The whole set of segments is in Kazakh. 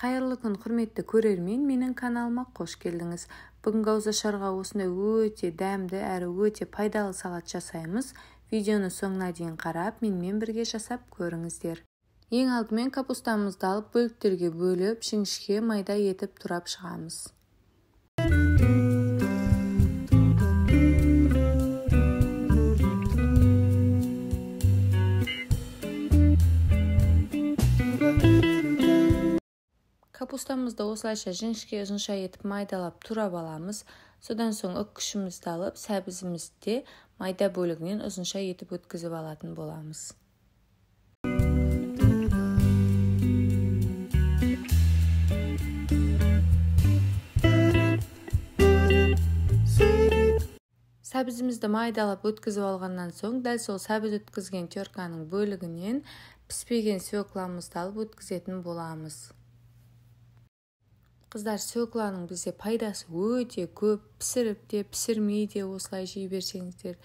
Қайырлы күн, құрметті көрермен, менің каналыма қош келдіңіз. Бүгінгі ауызашарға осындай өте дәмді әрі өте пайдалы салат жасаймыз. Видеоны соңына дейін қарап, менімен бірге жасап көріңіздер. Ең алдымен капустамызды алып бөліктерге бөліп, жіңішке майда етіп турап шығамыз. Капустамызды осылайша жіңішке ұзынша етіп майдалап турап аламыз. Содан соң үккішімізді алып, сәбізімізді майда бөлігінен ұзынша етіп өткізіп алатын боламыз. Сәбізімізді майдалап өткізіп алғаннан соң, дәл сол сәбіз өткізген терканың бөлігінен піспеген свекламызды алып өткізетін боламыз. Қыздар, свекланың бізде пайдасы өте көп. Пісіріп те, пісірмей де осылай жей берсеңіздер,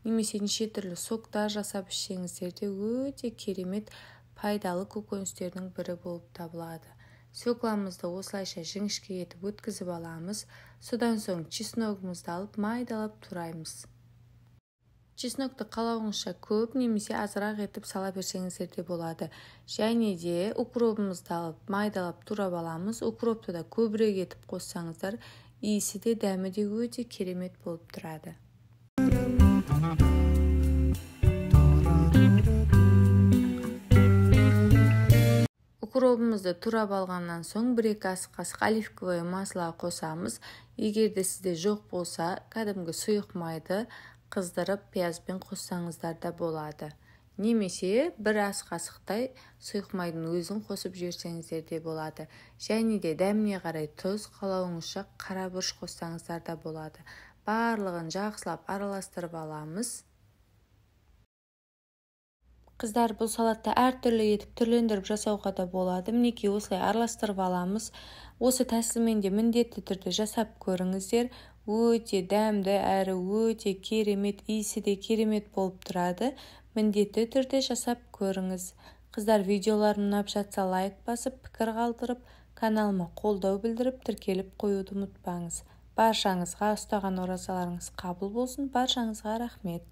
немесе неше түрлі соктар жасап ішсеңіздер де өте керемет пайдалы көкөністердің бірі болып табылады. Свекламызды осылайша жіңішке етіп өткізіп аламыз. Содан соң чесногымызды алып майдалап тураймыз. Чеснокты қалауыңызша көп немесе азырақ етіп сала берсеңіздер де болады. Және де укробымызды алып майдалап турап аламыз. Укропты да көбірек етіп қоссаңыздар, иісі де дәмі де өте керемет болып тұрады. Укробымызды турап алғаннан соң 1-2 ас қасық оливковое масло қосамыз. Егер де сізде жоқ болса, кәдімгі сұйық майды қыздырып пиязбен қоссаңыздар да болады. Немесе 1 ас қасықтай сұйық майдың өзін қосып жіберсеңіздер де болады. Және де дәміне қарай тұз, қалауыңызша қара бұрыш қоссаңыздар да болады. Барлығын жақсылап араластырып аламыз. Қыздар, бұл салатты әртүрлі етіп түрлендіріп жасауға да болады. Мінекей осылай араластырып аламыз. Осы тәсілмен де міндетті түрде жасап көріңіздер. Өте дәмді әрі өте керемет, иісі де керемет болып тұрады. Міндетті түрде жасап көріңіз. Қыздар, видеоларым ұнап жатса лайк басып, пікір қалдырып, каналыма қолдау білдіріп, тіркеліп қоюды ұмытпаңыз. Баршаңызға ұстаған оразаларыңыз қабыл болсын. Баршаңызға рахмет.